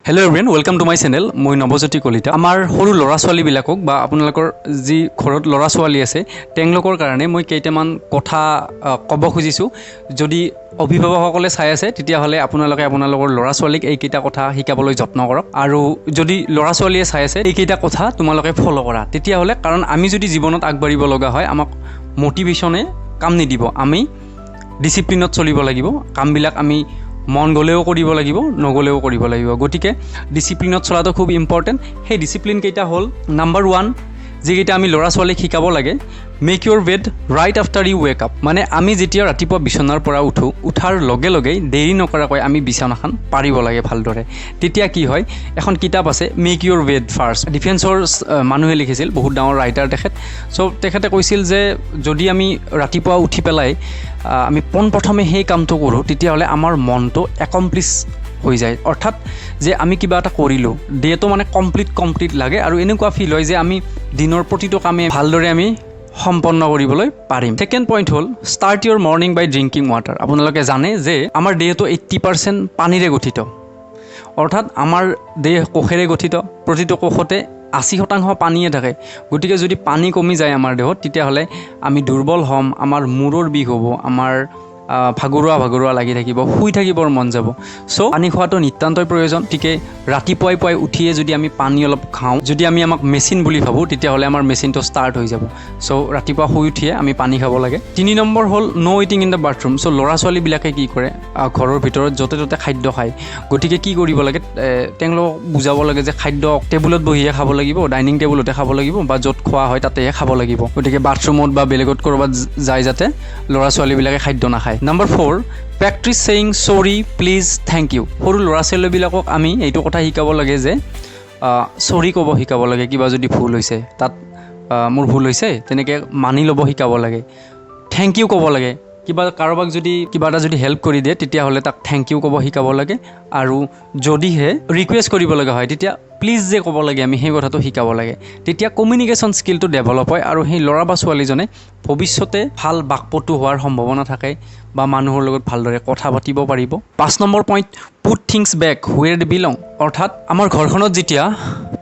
Hello everyone, welcome to my channel. মই নৱজ্যোতি কলিতা। আমাৰ সৰু ল'ৰা ছোৱালীবিলাকক বা আপোনালোকৰ যি ঘৰত ল'ৰা ছোৱালী আছে, তেওঁলোকৰ কাৰণে মই কেইটামান কথা ক'ব খুজিছোঁ। যদি অভিভাৱকসকলে চাই আছে, তেতিয়াহ'লে আপোনালোকে আপোনালোকৰ ল'ৰা ছোৱালীক এইকেইটা কথা শিকাবলৈ যত্ন কৰক আৰু যদি ল'ৰা ছোৱালীয়ে চাই আছে, এইকেইটা কথা তোমালোকে ফ'ল' কৰা তেতিয়াহ'লে। কাৰণ আমি যদি জীৱনত আগবাঢ়িব লগা হয়, আমাক মটিভেশ্যনে কাম নিদিব। আমি ডিচিপ্লিনত চলিব লাগিব। কামবিলাক আমি মন গ'লেও কৰিব লাগিব, নগ'লেও কৰিব লাগিব। গতিকে ডিচিপ্লিনত চলাটো খুব ইম্পৰ্টেণ্ট। সেই ডিচিপ্লিনকেইটা হ'ল, নাম্বাৰ 1, যিকেইটা আমি ল'ৰা ছোৱালীক শিকাব লাগে, make your bed right after you wake up। মানে আমি যেতিয়া ৰাতিপুৱা বিচনাৰ পৰা উঠোঁ, উঠাৰ লগে লগেই দেৰি নকৰাকৈ আমি বিচনাখন পাৰিব লাগে ভালদৰে। তেতিয়া কি হয়, এখন কিতাপ আছে মেক ইউৰ বেড ফাৰ্ষ্ট, ডিফেন্সৰ মানুহে লিখিছিল, বহুত ডাঙৰ ৰাইটাৰ তেখেত। চ' তেখেতে কৈছিল যে যদি আমি ৰাতিপুৱা উঠি পেলাই আমি পোনপ্ৰথমে সেই কামটো কৰোঁ, তেতিয়াহ'লে আমাৰ মনটো একমপ্লিছ হৈ যায়। অৰ্থাৎ যে আমি কিবা এটা কৰিলোঁ, ডেটো মানে কমপ্লিট কমপ্লিট লাগে আৰু এনেকুৱা ফিল হয় যে আমি দিনৰ প্ৰতিটো কামেই ভালদৰে আমি সম্পন্ন কৰিবলৈ পাৰিম। ছেকেণ্ড পইণ্ট হ'ল, start your morning by drinking water। আপোনালোকে জানে যে আমাৰ দেহটো 80% পানীৰে গঠিত। অৰ্থাৎ আমাৰ দেহ কোষেৰে গঠিত, প্ৰতিটো কোষতে 80% পানীয়ে থাকে। গতিকে যদি পানী কমি যায় আমাৰ দেহত, তেতিয়াহ'লে আমি দুৰ্বল হ'ম, আমাৰ মূৰৰ বিষ হ'ব, আমাৰ ভাগৰুৱা ভাগৰুৱা লাগি থাকিব, শুই থাকিবৰ মন যাব। চ' পানী খোৱাটো নিতান্তই প্ৰয়োজন। গতিকে ৰাতিপুৱাই পুৱাই উঠিয়ে যদি আমি পানী অলপ খাওঁ, যদি আমি আমাক মেচিন বুলি ভাবোঁ, তেতিয়াহ'লে আমাৰ মেচিনটো ষ্টাৰ্ট হৈ যাব। চ' ৰাতিপুৱা শুই উঠিয়ে আমি পানী খাব লাগে। 3 নম্বৰ হ'ল, no eating in the bathroom। So ল'ৰা ছোৱালীবিলাকে কি কৰে, ঘৰৰ ভিতৰত য'তে ত'তে খাদ্য খায়। গতিকে কি কৰিব লাগে? তেওঁলোকক বুজাব লাগে যে খাদ্য টেবুলত বহিয়ে খাব লাগিব, ডাইনিং টেবুলতে খাব লাগিব বা য'ত খোৱা হয় তাতেহে খাব লাগিব। গতিকে বাথৰুমত বা বেলেগত ক'ৰবাত যায় যাতে ল'ৰা ছোৱালীবিলাকে খাদ্য নাখায়। Number 4, practice saying sorry, please, thank you। সৰু ল'ৰা ছোৱালীবিলাকক আমি এইটো কথা শিকাব লাগে যে চৰি ক'ব শিকাব লাগে। কিবা যদি ভুল হৈছে, তাত মোৰ ভুল হৈছে, তেনেকৈ মানি ল'ব শিকাব লাগে। Thank U ক'ব লাগে। কিবা কাৰোবাক যদি কিবা এটা যদি হেল্প কৰি দিয়ে, তেতিয়াহ'লে তাক thank U ক'ব শিকাব লাগে। আৰু যদিহে ৰিকুৱেষ্ট কৰিব লগা হয়, তেতিয়া প্লিজ যে ক'ব লাগে, আমি সেই কথাটো শিকাব লাগে। তেতিয়া কমিউনিকেশ্যন স্কিলটো ডেভেলপ হয় আৰু সেই ল'ৰা বা ছোৱালীজনে ভৱিষ্যতে ভাল বাকপটু হোৱাৰ সম্ভাৱনা থাকে বা মানুহৰ লগত ভালদৰে কথা পাতিব পাৰিব। 5 number point, put things back where they belong। অৰ্থাৎ আমাৰ ঘৰখনত যেতিয়া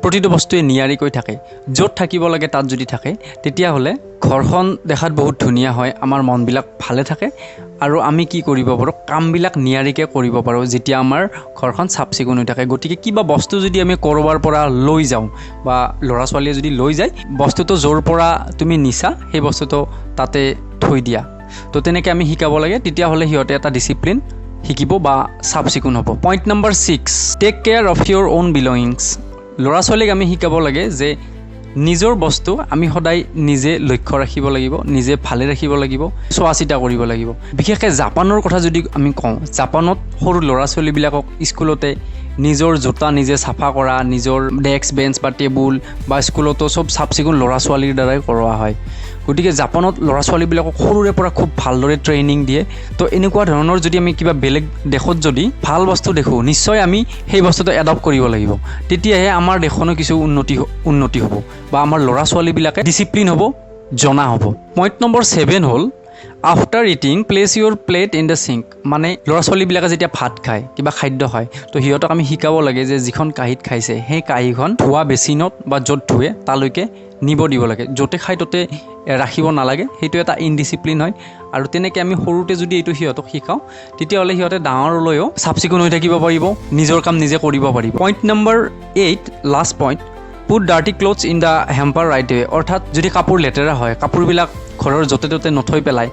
প্ৰতিটো বস্তুৱে নিয়াৰিকৈ থাকে, য'ত থাকিব লাগে তাত যদি থাকে, তেতিয়াহ'লে ঘৰখন দেখাত বহুত ধুনীয়া হয়, আমাৰ মনবিলাক ভালে থাকে আৰু আমি কি কৰিব পাৰোঁ, কামবিলাক নিয়াৰিকৈ কৰিব পাৰোঁ যেতিয়া আমাৰ ঘৰখন চাফ চিকুণ হৈ থাকে। গতিকে কিবা বস্তু যদি আমি ক'ৰবাৰ পৰা লৈ যাওঁ বা ল'ৰা ছোৱালীয়ে যদি লৈ যায়, বস্তুটো য'ৰ পৰা তুমি নিছা, সেই বস্তুটো তাতে থৈ দিয়া। তো তেনেকৈ আমি শিকাব লাগে। তেতিয়াহ'লে সিহঁতে এটা ডিচিপ্লিন শিকিব বা চাফ চিকুণ হ'ব। Point number 6, take care of your own belongings। ল'ৰা ছোৱালীক আমি শিকাব লাগে যে নিজৰ বস্তু আমি সদায় নিজে লক্ষ্য ৰাখিব লাগিব, নিজে ভালে ৰাখিব লাগিব, চোৱা চিতা কৰিব লাগিব। বিশেষকৈ জাপানৰ কথা যদি আমি কওঁ, জাপানত সৰু ল'ৰা ছোৱালীবিলাকক স্কুলতে নিজৰ জোতা নিজে চাফা কৰা, নিজৰ ডেস্ক বেঞ্চ বা টেবুল বা স্কুলতো চব চাফ চিকুণ ল'ৰা ছোৱালীৰ দ্বাৰাই কৰোৱা হয়। গতিকে জাপানত ল'ৰা ছোৱালীবিলাকক সৰুৰে পৰা খুব ভালদৰে ট্ৰেইনিং দিয়ে। তো এনেকুৱা ধৰণৰ যদি আমি কিবা বেলেগ দেশত যদি ভাল বস্তু দেখোঁ, নিশ্চয় আমি সেই বস্তুটো এডপ্ট কৰিব লাগিব। তেতিয়াহে আমাৰ দেশখনো কিছু উন্নতি হ'ব বা আমাৰ ল'ৰা ছোৱালীবিলাকে ডিচিপ্লিন হ'ব, জনা হ'ব। পইণ্ট নম্বৰ 7 হ'ল, after eating, place your plate in the sink। মানে ল'ৰা ছোৱালীবিলাকে যেতিয়া ভাত খায়, কিবা খাদ্য খায়, তো সিহঁতক আমি শিকাব লাগে যে যিখন কাঁহীত খাইছে, সেই কাঁহীখন ধোৱা বেচিনত বা য'ত ধোৱে তালৈকে নিব দিব লাগে। য'তে খায় ত'তে ৰাখিব নালাগে। সেইটো এটা ইনডিচিপ্লিন হয়। আৰু তেনেকৈ আমি সৰুতে যদি এইটো সিহঁতক শিকাওঁ, তেতিয়াহ'লে সিহঁতে ডাঙৰলৈও চাফ চিকুণ হৈ থাকিব পাৰিব, নিজৰ কাম নিজে কৰিব পাৰিব। Point number 8, last point, put dirty clothes in the hamper right away। অৰ্থাৎ যদি কাপোৰ লেতেৰা হয়, কাপোৰবিলাক ঘৰৰ য'তে ত'তে নথৈ পেলাই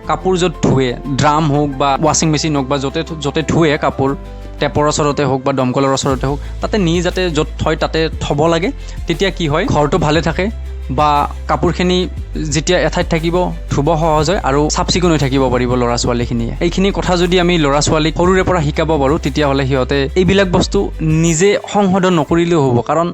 কাপোৰ য'ত ধোৱে, ড্ৰাম হওক বা ৱাশ্বিং মেচিন হওক বা য'তে য'তে ধোৱে কাপোৰ, টেপৰ ওচৰতে হওক বা দমকলৰ ওচৰতে হওক, তাতে নি যাতে য'ত থয় তাতে থ'ব লাগে। তেতিয়া কি হয়, ঘৰটো ভালে থাকে বা কাপোৰখিনি যেতিয়া এঠাইত থাকিব, ধুব সহজ হয় আৰু চাফ চিকুণ হৈ থাকিব পাৰিব ল'ৰা ছোৱালীখিনিয়ে। এইখিনি কথা যদি আমি ল'ৰা ছোৱালীক সৰুৰে পৰা শিকাব পাৰোঁ, তেতিয়াহ'লে সিহঁতে এইবিলাক বস্তু নিজে সংশোধন নকৰিলেও হ'ব। কাৰণ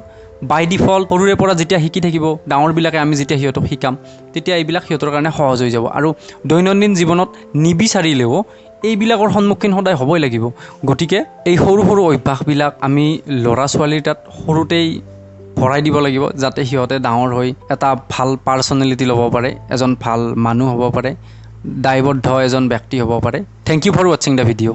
বাই ডিফল্ট সৰুৰে পৰা যেতিয়া শিকি থাকিব, ডাঙৰবিলাকে আমি যেতিয়া সিহঁতক শিকাম, তেতিয়া এইবিলাক সিহঁতৰ কাৰণে সহজ হৈ যাব আৰু দৈনন্দিন জীৱনত নিবিচাৰিলেও এইবিলাকৰ সন্মুখীন সদায় হ'বই লাগিব। গতিকে এই সৰু সৰু অভ্যাসবিলাক আমি ল'ৰা ছোৱালীৰ তাত সৰুতেই ভৰাই দিব লাগিব, যাতে সিহঁতে ডাঙৰ হৈ এটা ভাল পাৰ্চনেলিটি ল'ব পাৰে, এজন ভাল মানুহ হ'ব পাৰে, দায়বদ্ধ এজন ব্যক্তি হ'ব পাৰে। Thank you for watching the video।